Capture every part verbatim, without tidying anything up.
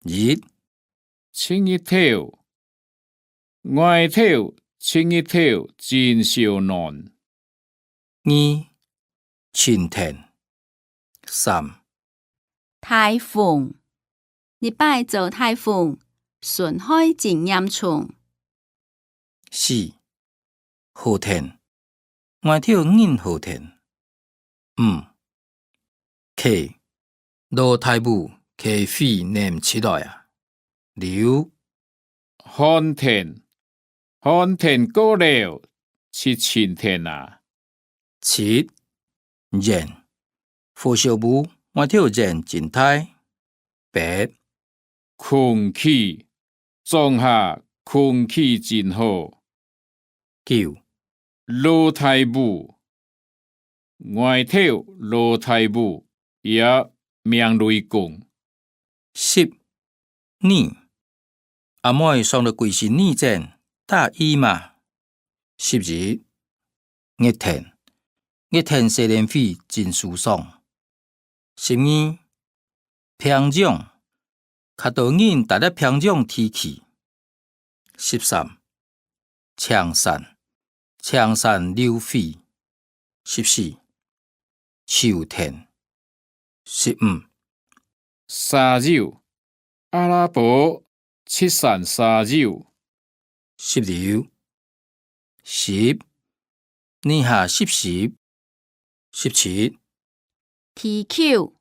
一、出日頭，外頭出日頭真燒暖。二、晴天。三、大風，這擺遭大風，損害真嚴重。四、好天，外頭恁好天。五、徛，老大霧，徛水淰出來啊。六、寒天，寒天過了，就晴天啊。七、煙，火燒屋，外頭煙真大。八、空氣， 早下空氣真好。九、老大霧，外頭老大霧，也明雷公。十、雨，阿妹上了歸身雨整，打雨嘛。十一、熱天，熱天洗臉水真舒爽。十二、 病癢，較多人逐日病癢地區。十三、青山，青山流水。十四、秋天。十五、沙丘，阿拉伯七山沙丘。十六、濕，這下濕濕。十七、地球，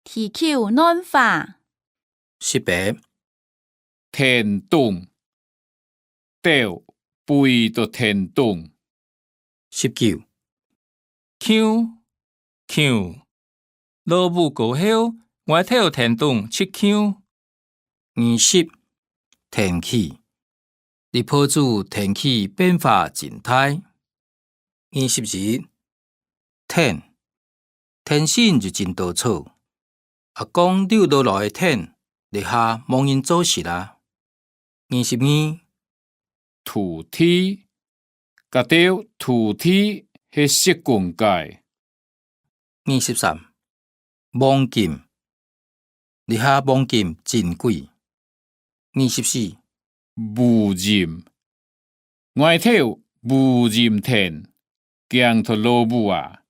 地球暖化。十八、天頂，鳥飛到天頂。十九、鏘，鏘，落雨過後，外頭天頂就鏘。 二十、天氣，這擺仔天氣變化真大。二十一、天，天性有真多錯。阿公留落來个天，這下無人做事啊。二十二、土地，該兜土地係石硿界。 二十三、黃金，這下黃金真貴。二十四、烏陰，外頭烏陰天，驚著落雨啊。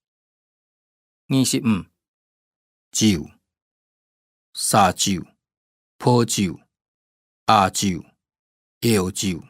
二十五、酒，沙酒、簸酒、阿酒、 搖酒。